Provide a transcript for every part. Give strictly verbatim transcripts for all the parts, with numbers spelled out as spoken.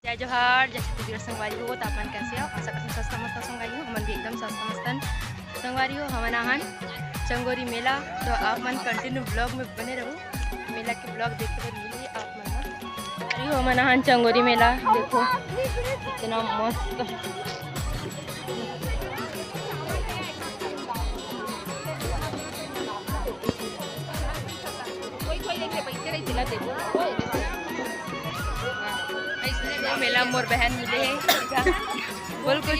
जय जोहार, जय छत्तीसगढ़ संगवारी हो। तो आप मन कैसे हो? आशा करथन स्वस्थ मस्त हो संगवारी हो। हमन भी एकदम स्वस्थ मस्त हन संगवारी हो। हमन आहन चंगोरी मेला, तो आप मन continue vlog में बने रहू। मेला के vlog देखे बर मिलही आप मन ला। अरे हो, हमन आहन चंगोरी मेला, देखो कितना मस्त। मेला मोर बहन मिले हे। बोल कुछ।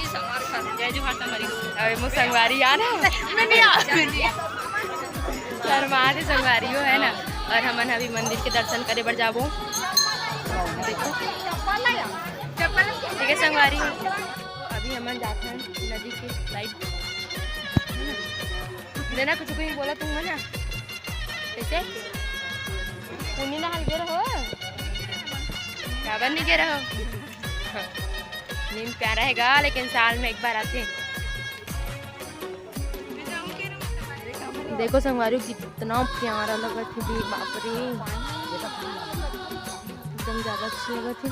जय जोहार संगवारी हो। अबे मोर संगवारी आ ना। शर्मात हे संगवारी हो, है ना। और हमन अभी मंदिर के दर्शन करे बर जाबो। देखो। ठीक है संगवारी हो। अभी हमन जाथन नदी के side। देना कुछ, कुछ बोला तुम, है ना? कैसे? पुन्नी नहाय गे रहो? काबर नहीं गे रहो? नीम प्यारा रहेगा, लेकिन साल में एक बार आथे। देखो संगवारी हो, कितना प्यारा लगत हे, बाप रे, एकदम ज्यादा अच्छा लगत हे।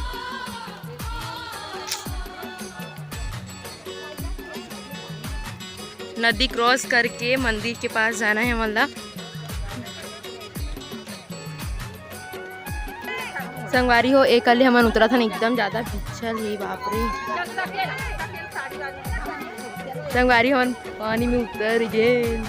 नदी cross करके मंदिर के पास जाना हे हमन ला। संगवारी हो, एक अले हमन उतरत हन, एकदम ज्यादा पिछल हे, बाप रे। संगवारी हो, हमन पानी में उतर गेन।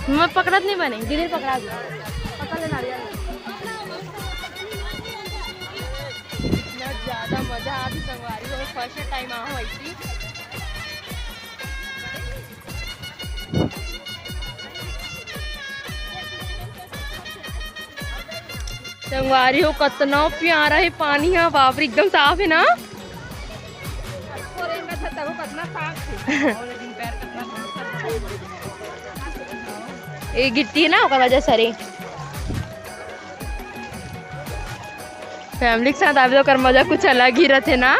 मैं पकड़त नहीं बने, धीरे पकड़ा दे। पकड़ ले नारियल। इतना ज्यादा मजा आथे संगवारी हो, first time आहो ऐसी। संगवारी हो, कतना प्यारा हे पानी ह, बाप रे, एकदम साफ हे ना। ए गिट्टी हे ना, ओकर वजह से रे। Family के साथ आबे, ओकर मजा कुछ अलग ही रथे ना।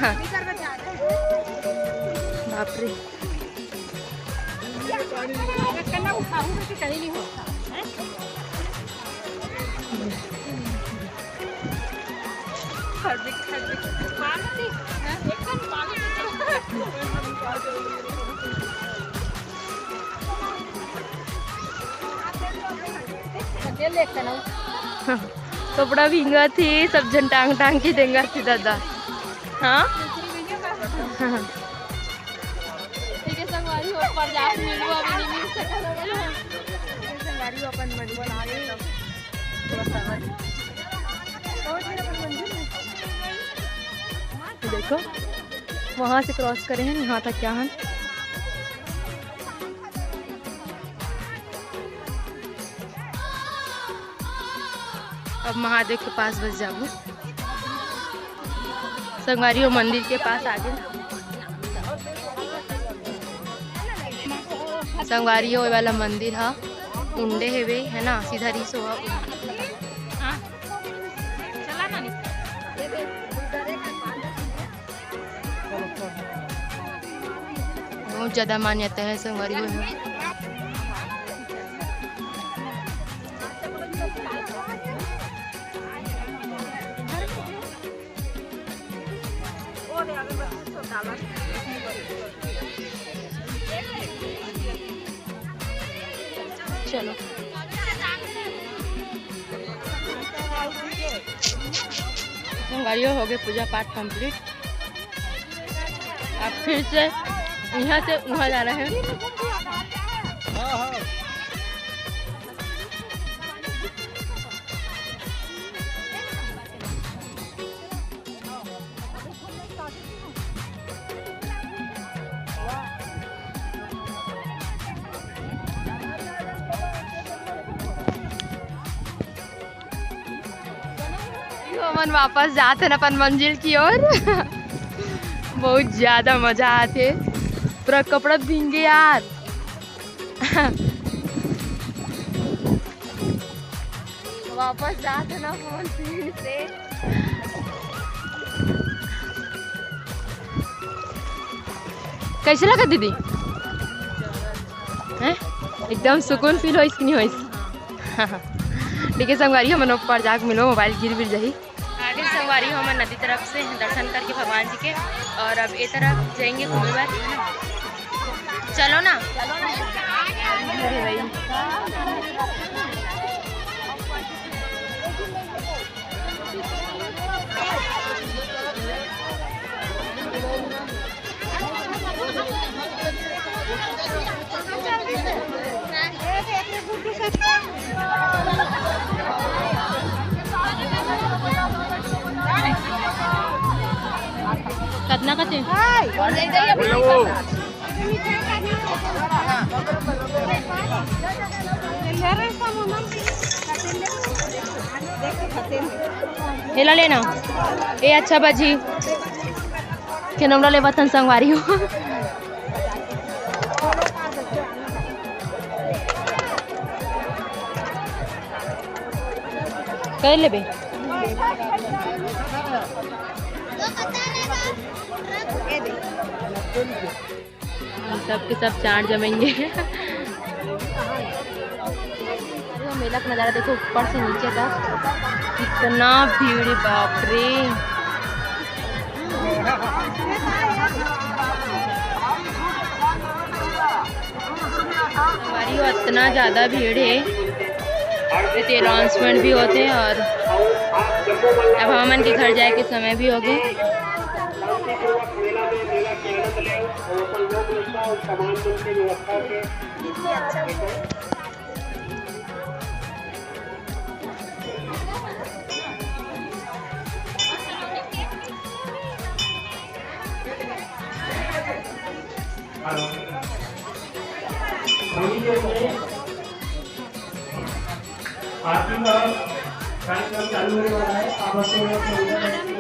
हाँ। बाप रे। कपड़ा भींगत हे, सब झन टांग टांग के रेंगत हे दादा। हाँ। ठीक है संगवारी हो, पर जाके मिलबो, अभी नहीं मिल सकत। संगवारी हो, अपन मंदिर आ गए। देखो, वहाँ से cross करे हन, यहाँ तक क्या हन। अब महादेव के पास बस जाबो। संगवारी हो, मंदिर के पास आ गे। संगवारी हो, ये वाला मंदिर ह उंडे हेवे, है ना, सीधा रिस हो। बहुत ज्यादा मान्यता है संगवारी हो। चलो। संगवारी हो, हो गए पूजा पाठ complete। अब फिर से यहाँ से वहाँ जाना है। हमन वापस जात हन अपन मंजिल की ओर। बहुत ज्यादा मजा आथे, पूरा कपड़ा भींगे यार। वापस जात हन अपन फिर से। कैसे लगा दीदी? हैं? एकदम सुकून फील होइस कि नहीं होइस? ठीक है संगवारी, हमन ऊपर जाके मिलो, मोबाइल गिर गिर जाही। आगे संगवारी, हमन नदी तरफ से दर्शन करके भगवान जी के, और अब ए तरफ जाएंगे घूमे बर। चलो ना। कतना कथे? एला लेना। ए अच्छा बाजी। के नोमरा ले बतन संगवारी हो। कर लेबे। हम सब के सब चाट जमेंगे। मेला का नज़ारा देखो, ऊपर से नीचे तक कितना भीड़ है, बाप रे। संगवारी हो, इतना ज़्यादा भीड़ है। ये तो announcement भी होते हैं और अब हमन के घर जाए के समय भी हो गए। हेलो। होली के लिए आरती का कार्यक्रम चालू होने वाला है। आप बच्चों को